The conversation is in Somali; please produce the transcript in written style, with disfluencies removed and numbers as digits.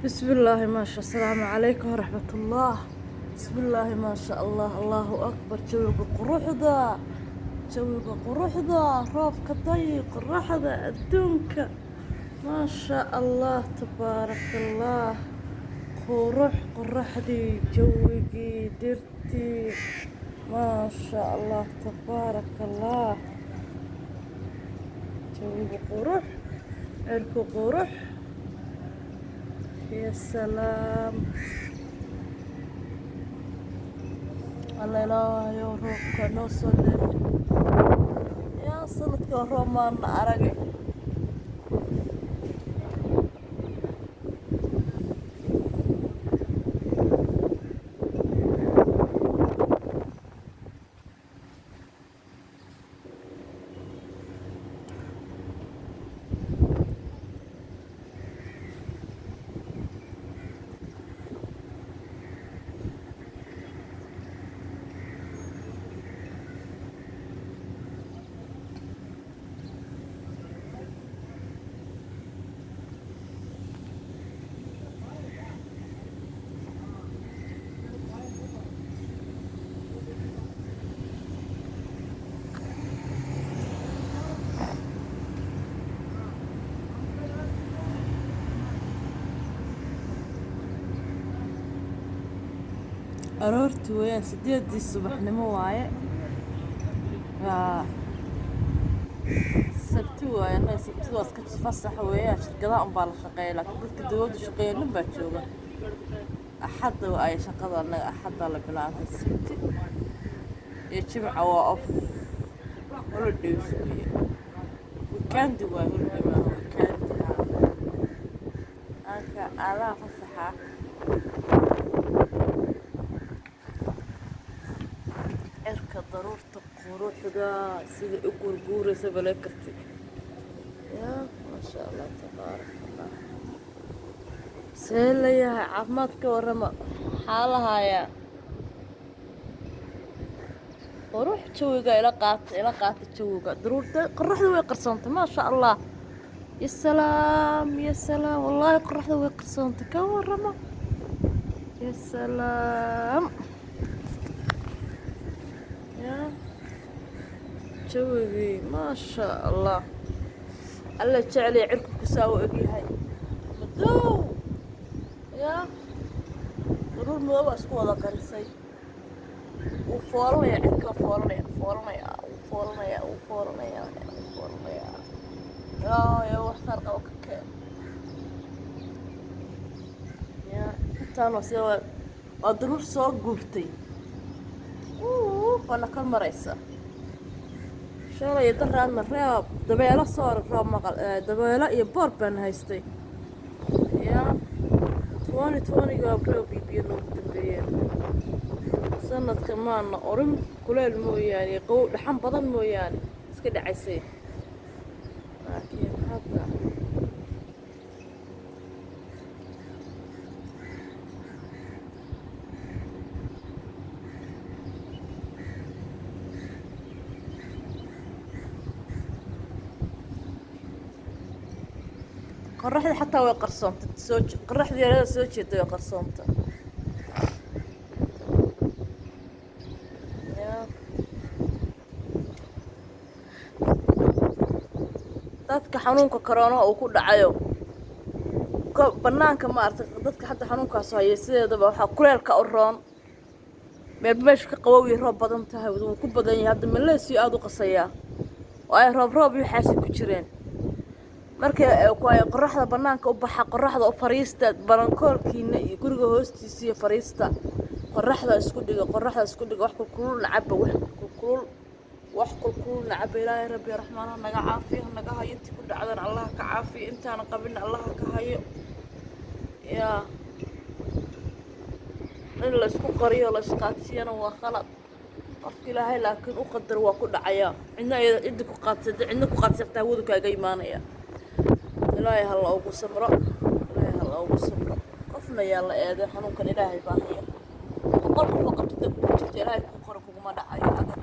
بسم الله ما شاء. السلام عليكم ورحمة الله. بسم الله ما شاء الله، الله أكبر. Jawiga quruxda, jawiga quruxda, roobka day, qoraxda adduunka, maa sha Allah, tabaaraka Allah. Qurux, qoraxdii, jawigii, dhirtii, maa sha Allah, tabaaraka Allah. Jawiga qurux, cirku qurux, ya salaam. Alla Ilaahayow, roobka noo soo dee. Yaa sanadka roob maana aragay. Aroortii weeyaan, 8dii subaxnimo waaye. Waa Sabti waaye. Annaga Sabtida waa iska fasax weeyaan, shirkadaha unbaa la shaqeeya, laakiin dadka dowladda shaqeeya dhan baa jooga. Axadda ay shaqada, annaga Axadda la bilaabay. Sabti iyo Jimca waa off, holidays weeye, weekend waay, holiday maaha, weekend. Anka alaha fasaxa. Cirka, daruurta, quruxda sida u guurguuraysa balee karti. Ya maasha Allah, tabaaraka Allah. See la yahay? Caafimaad ka warrama, xaalahaaya qurux. Jawiga ila qaata, ila qaata jawiga. Daruurta, qoraxda way qarsoontay, maasha Allah. Ya salaam, ya salaam. Wallaahi qoraxda way qarsoontay, ka warrama. Ya salaam, ya jawigii, maasha Allah. Alla jeceliya, cirku kusaa u egyahay madow. Ya daruur madow baa isku wada qarisay. Wuu foolanaya cirka, foolanaya, foolanaya, wuu foolanaya, wuu foolanaya, wuu foolanaya. Yaa ya wax khayr qabo ka keen. Ya intaan waa sida waa daruur soo guurtay, waana ka maraysa. Shalay daraadna reeb, dabeelo soo roob maqal, dabeelo iyo boor baan haystay. Ya 2020-ga roob iyo biyo noogu dambeeyeen. Sanadka maana orin kuleel mooyaane, qabow dhaxan badan mooyaane, iska dhacaysay, laakiin hadda qoraxda xataa way qarsoontay. Soo qoraxda yarada soo jeeda way qarsoontay. Ya dadka xanuunka corona uu ku dhacayo banaanka, maaragtay, dadka hadda xanuunkaas haya, sideedaba waxaa kuleelka u roon meel meesha ka qabow iyo roob badan tahay. Wuu ku badan yahay hadda Malaysia, aada u qasayaa oo ay roob roob iyo waxaasi ku jireen. Markay ku ay qoraxda banaanka u baxa, qoraxda u fariista, balankoolkiina iyo guriga hoostiisa iyo fariista, qoraxda isku dhiga, qoraxda isku dhiga. Wax kulkulul nacaba, wax kulkulul, wax kulkulul nacaba. Ilaahay Rabbi Raxmaan ha naga caafiyo, ha naga hayo. Intii ku dhacdan Allah ka caafiyo, intaana qabina Allah ka hayo. Yaa in la isku qariyo, la isqaadsiyana waa khalad. Qofka Ilaahay laakiin u qadar waa ku dhacayaa. Cidna iyada ciddi ku qaadsada, cidna ku qaadsata, hawadu kaaga imaanaya. Ilaahay ha la ugu samro, Ilaahay ha la ugu samro. Qofna yaa la eeday, xanuunkan Ilaahay baa haya. 100 qof oo qabtida ku jirta, Ilaahay kuu qoro kuguma dhacayo. Aga